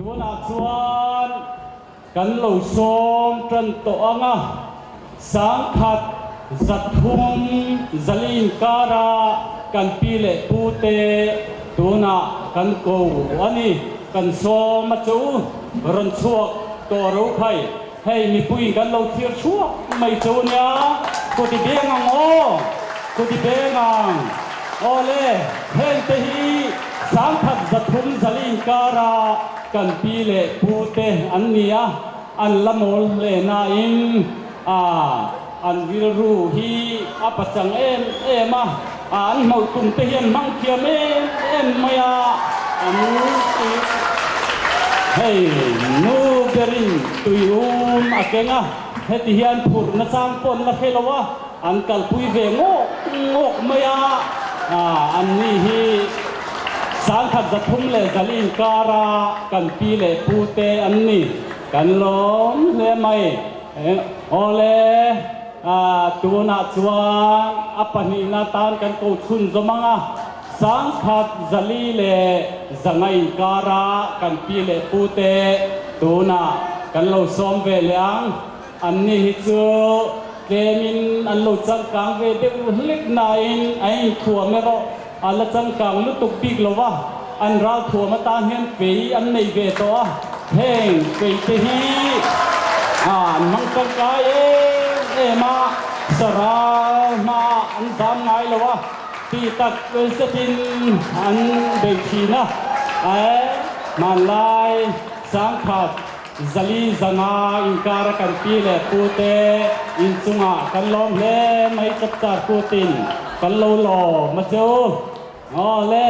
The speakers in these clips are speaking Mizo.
Tunah chuan kan lo sawm tan tawh ang a, 10,300 inkara kan pi leh pute tunah kan ko a ni. Kan sawm a chu rawn chhuak tawh ro khai. Hei mipuiin kan lo thlir chhuak mai chu nia, kuti beng ang aw, kuti beng ang. Awle, heng te hi 1300 inkara kan pi leh pu te an ni a, an la mawl hle nain a an rilru hi a pachang em em a, an hmawlh tum te hian hmang thiam em em mai a, an ti. Hei nu berin tui um a keng a, heti hian phurh nachang pawh an la hre lo a, an kalpui ve ngawk ngawk mai a, an ni hi 1340 inkara kan pi leh pu te an ni, kan lawm hle mai. Awle, tunah chuan a pahnihna tan kan ko chhun zawm ang a, 1401 inkara kan pi leh pu te tunah kan lo sawm ve leh ang. Anni hi chu tlemin an lo changkang ve deuh hlek nain a inthuam erawh a la changkang lutuk bik lo va, an ralthuam atan hian fei an nei ve tawh a, heng fei te hi an hmang tangkai em em a, saral hmaah an zam ngai lo a, ti tak zetin an bei thin a, hmanlai 1400 inkara kan pi leh pu te inchungah kan lawm hle mai chapchar kutin kan lo lawm a chu. Aw le,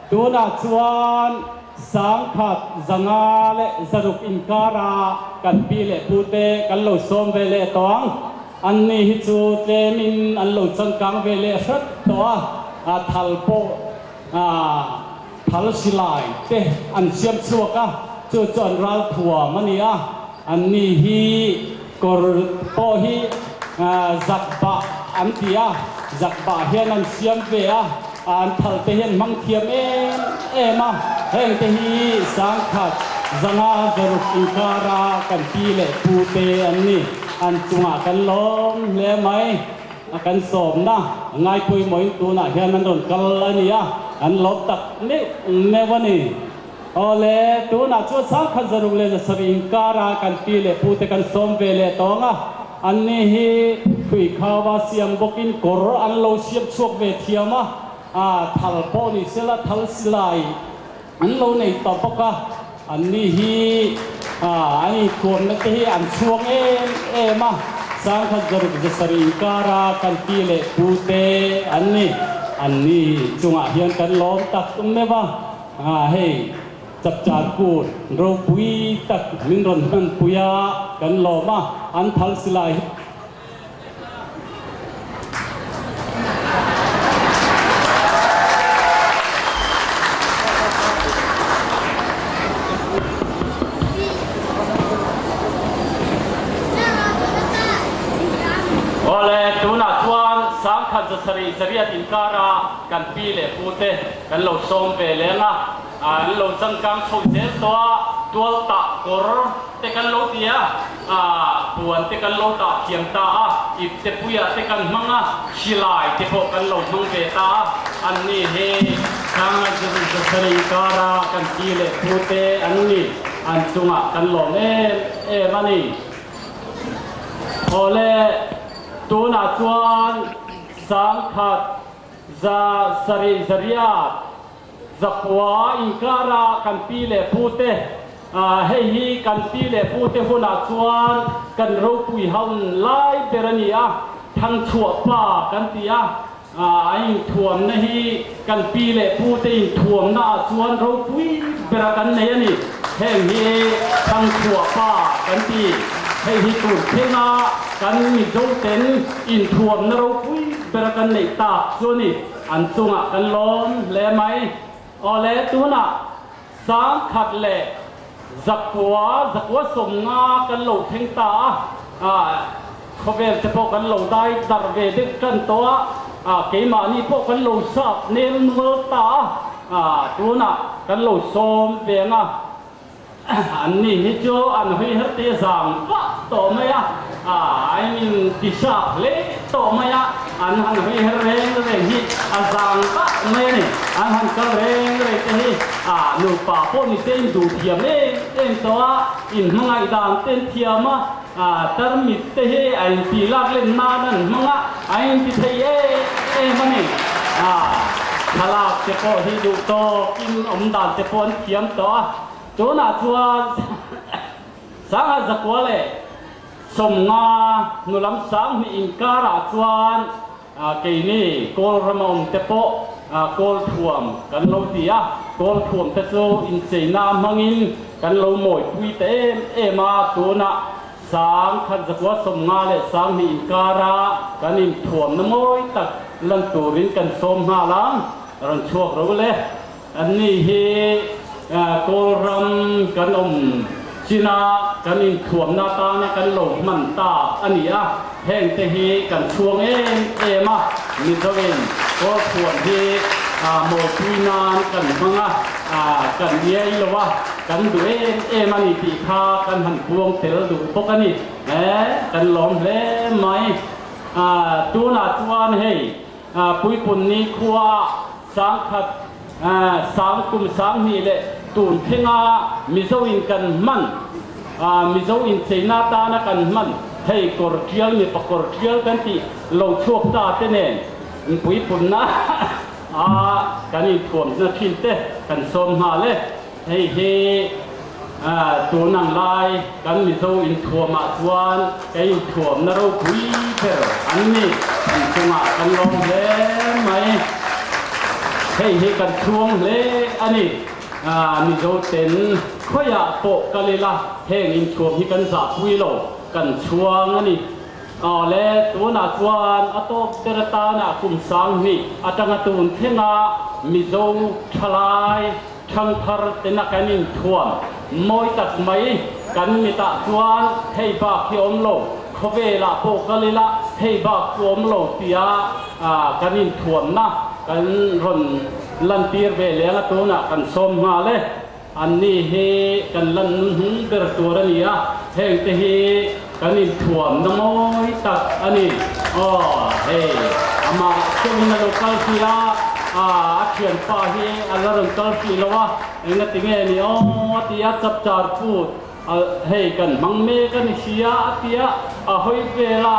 tunah chuan 1506 inkara kan pi leh pu te kan lo sawm ve leh tawh ang. Anni hi chu tlemin an lo changkang ve leh hret tawh a, a thal pawh Thal silai te an siam chhuak a, chu chu an ralthuam a ni a. Anni hi kawr pawh hi zakbah an ti a, zakbah hian an siam ve a, an thal te hian hmang thiam em em a. Heng te hi 1506 inkara kan pi leh pu te an ni, an chungah kan lawm hle mai. A kan sawmna ngai pawimawhin tunah hian an rawn kal a ni a, an lawm tak meuh meuh a ni. Awle, tunah chuan 1607 inkara kan pi leh pute kan sawm ve leh tawng a, anni hi Hruikhaua siam bawkin kawr an lo siam chhuak ve thiam a, thal pawh ni sela thal silai An lo nei ta bawk a, anni hi an inthuamna te hi an chhuang em em a, 1607 inkara kan pi leh pu te an ni. Anni chungah hian kan lawm tak meuh a, hei chapchar kut ropui tak min rawn hmanpui a, kan lawm a, an thal silai hi. Awle, tunah chuan 1808 inkara kan pi leh pute kan lo sawm ve leng a, an lo changkang chho zel tawh a, tualtah kawr te kan lo ti a. Puan te kan lo dah thiam ta a, ip te puiah te kan hmang a, silai te pawh kan lo hmang ve ta a, anni hi Sangha kara kan pi leh pu te an ni, an chungah kan lawm em em a ni. Awle, tunah chuan 1708. Zakua inkara kan pi leh pu te, hei hi kan pi leh pu te hunah chuan kan ropui haun lai ber a ni a, thangchhuah pa kan ti a, a inthuamna hi kan pi leh pu te inthuamna ah chuan ropui bera kan nei a ni. Heng hi thangchhuah pa kan ti. Hei hi tun thlenga kan Mizo ten inthuamna ropui bera kan neih tak chu a ni. An chungah kan lawm hle mai. Awle, tunah 1995 kan lo thleng ta a, khawvel te pawh kan lo dai darh ve deuh tan tawh a, keimahni pawh kan lo sap nel nual ta a, tunah kan lo sawm ve ang a. An ni hi chu an hui her te zang vah tawh mai a, an in ti hrap hle tawh mai a, an han hui her reng reng hi a zang vah mai a ni. An han kal reng reng te hi nupa pawh ni se in duh thiam em em tawh a, in hmangaih dan te an thiam a, tarmit te hi a in tih lak len nan an hmang a, a in ti thei em em a ni. Thlalak te pawh hi duh tawkin awm dan te pawh an thiam tawh a. Tunah chuan Sangha zakua leh 50 hnulam 2000 inkarah chuan keini Kawl rama awm te pawh Kawl thuam kan lo ti a, Kawl thuam te chu incheina hmangin kan lo mawipui ta em em a, tunah 1000 zakua 50 leh 2000 inkara kan inthuamna mawi tak lan turin kan sawm nghal ang, rawn chhuak ro le. Anni hi Kawlram kan awm china kan inthuamna atana kan lo hman tak a ni a, hengte hi kan chhuang em em a, Mizoin Kawlthuam hi mawipui nan kan hmang a, kan iai lo a, kan duh em em a ni tih kha kan han puang tel duh bawk a ni. Kan lawm hle mai. Tunah chuan hei Puipunni khuaah 1000, sang kum 2000 leh tun thlenga Mizo in kan hman, Mizo incheina atana kan hman hei kawr tial mipa kawr tial kan tih lo chhuak ta te nen puipunna a kan inthuamna thin te kan sawm nghal e. Hei hi tun ang lai kan Mizo inthuamah chuan ka inthuamna ropui ber an ni. Kan chungah kan lawm hle mai. Hei hi kan chhuang hle a ni. Mizo ten khawiah pawh kal ila heng inthuam hi kan zahpui lo, kan chhuang a ni. Awle, tunah chuan a tawp ber atana kum 2000 atanga tun thlenga Mizo thalai, Thangthar tena kan inthuam mawi tak mai, kan mitah chuan hei bak hi awm lo, khawvelah pawh kal ila hei bak chu awm lo tia kan inthuamna kan rawn lantir ve leng a, tunah kan sawm nghal e. Anni hi kan lan hnung ber tur a ni a, hengte hi kan inthuamna mawi tak a ni. Aw hei amah chauhin a lo kal hrih a, a thianpa hi a la rawn kal hrih lo a, engati nge ni aw a ti a, chapchar put hei kan hmang mek a ni sia a ti a, a hawi vel a,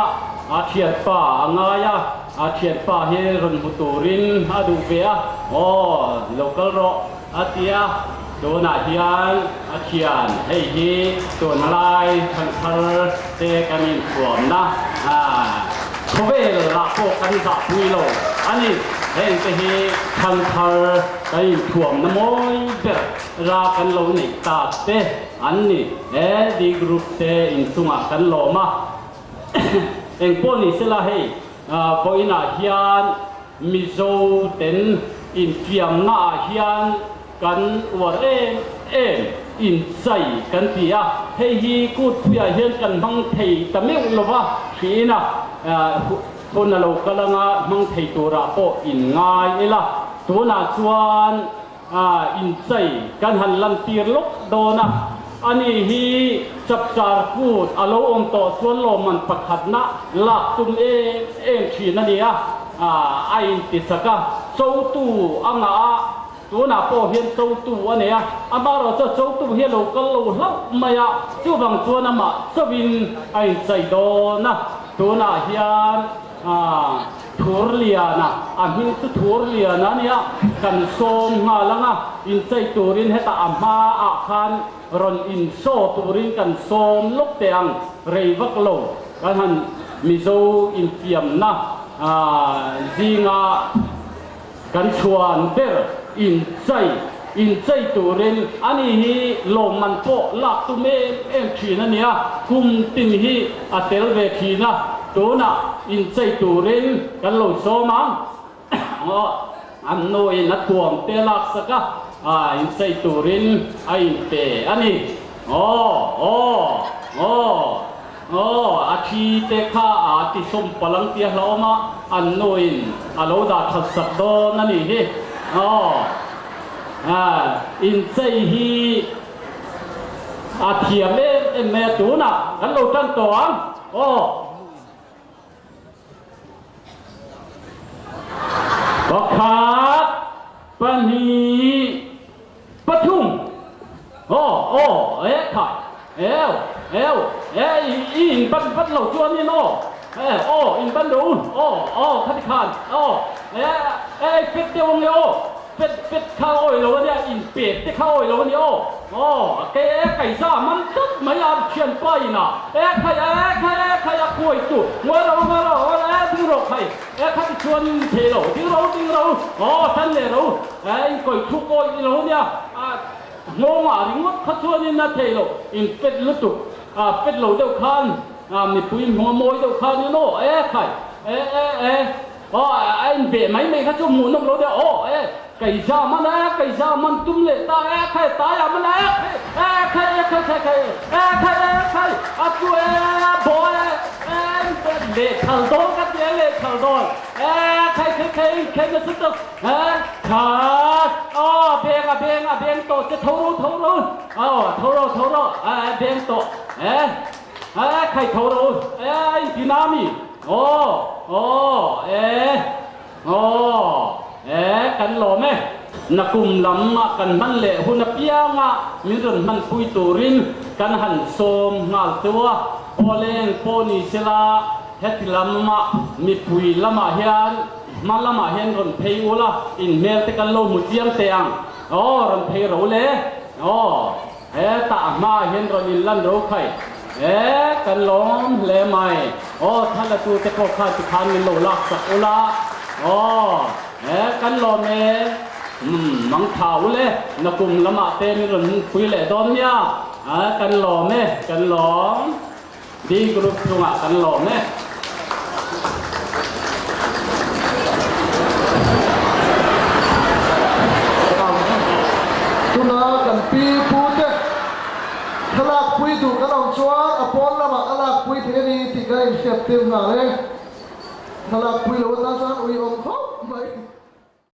a thianpa a ngai a, a thianpa hi rawn hmu turin a duh ve a, aw lo kal rawh. A ti a, tunah hian a thian hei hi tunlai thangthar te kan inthuamna khawvel ah pawh kan zahpui lo a ni. Heng te hi thangthar kan inthuamna mawi ber ra kan lo neih tak te an ni. He D group te inchungah kan lawm a, engpawh ni sela hei vawiinah hian Mizo ten infiamna ah hian kan uar em em, inchai kan ti a, hei hi kutpui ah hian kan hmang thei ta meuh lo va, hriin a hun a lo kal anga hmang thei turah pawh in ngai ila, tunah chuan inchei kan han lantir lawk dawn a, ani hi chapchar kut a lo awm tawh chuan lawmman pakhatna lak tum em em thin a ni a, a intichak a, chotu a ngah a, tunah pawh hian chotu a nei a, amaherawhchu a chotu hi a lo kal lo hlauh mai a, chuvang chuan amah chauhin a inchei dawn a, tunah hian. Thurliana, a hming chu Thurliana a nia, kan sawm nghal ang a, inchei turin hetah a hmaah khan rawn insaw turin kan sawm lawk teh ang, rei vak lo kan han Mizo infiamna zinga kan chhuan ber inchei inchei turin ani hi lawmman pawh lak tum em em thin a nia, kum tin hi a tel ve thin a, tunah inchei turin kan lo sawm ang aw an nuin a thuam te lak sak a, inchei turin a inpe a ni aw aw aw. Aw, a thi te kha a ti sawm palh ang tia hlauhawm a, an nuin a lo dah that sak dawn a nih hi. Aw, inchei hi A thiam em em mai a tunah kan lo tan tawh ang aw. Pakhat, pahnih, pathum aw aw e khai eu eu e i in ban vat lo chuanin aw e aw in ban lo aw aw khati khan aw e e pet deuh ange aw. Pet pet kha awi lo ania, in pek te kha awi lo ania aw. Aw, ke e kaiza man tlat mai a thianpa in a, e khai e khai e khai a khuai chu ngawi ro ngawi ro ngawi ro e ding rawh khai e kha ti chuan in thei lo ding ro ding ro aw tan leh ro e in kawi thuk awi lo ania a nghawngah ringawt kha chuan in a thei lo in pet lutuk a pet lo deuh khan a mipui hmawh mawi deuh khan in aw e khai e e e Aw, a inbeh mai mai kha chu hmuh nawm lo deuh. Aw, e, keiza man e, keiza man tum leh ta e, khai taia man e, khai e, khai e, khai khai khai e, khai e, khai a chu e, baw e, e, lehkhal dawn ka ti e, lehkhal dawn e, khai khai khai khai nasa tawk e, khat, aw, beng a beng a beng tawh che tho ro tho ro, aw, tho ro tho ro, e, beng tawh e, e, khai tho ro, e, a inti na mi. Aw, aw, e, aw, e, kan lawm e. Nakum lam ah kan hman leh hun apianga min rawn hmanpui turin kan han sawm nghal teuh a. Awleng pawh ni sela heti lam ah mipui lamah hian hma lamah hian rawn phei ula inhmel te kan lo hmu chiang teh ang. Aw, rawn phei ro le. Aw. He tah hma hian rawn in lan ro khai e kan lawm hle mai aw thla tu te pawh khan tikhan min lo lak sak ula aw he kan lawm e umm mang tha ule nakum lamah te min rawn pui leh dawn nia a kan lawm e kan lawm D group chungah kan lawm e. Tuna kan pi pu te thlalak pui duh kan awm chuan a pawn lamah a lak pui thei a ni tih kan inhriat tir nghal e. Thlalak pui lo atan chuan ui awm khawp mai.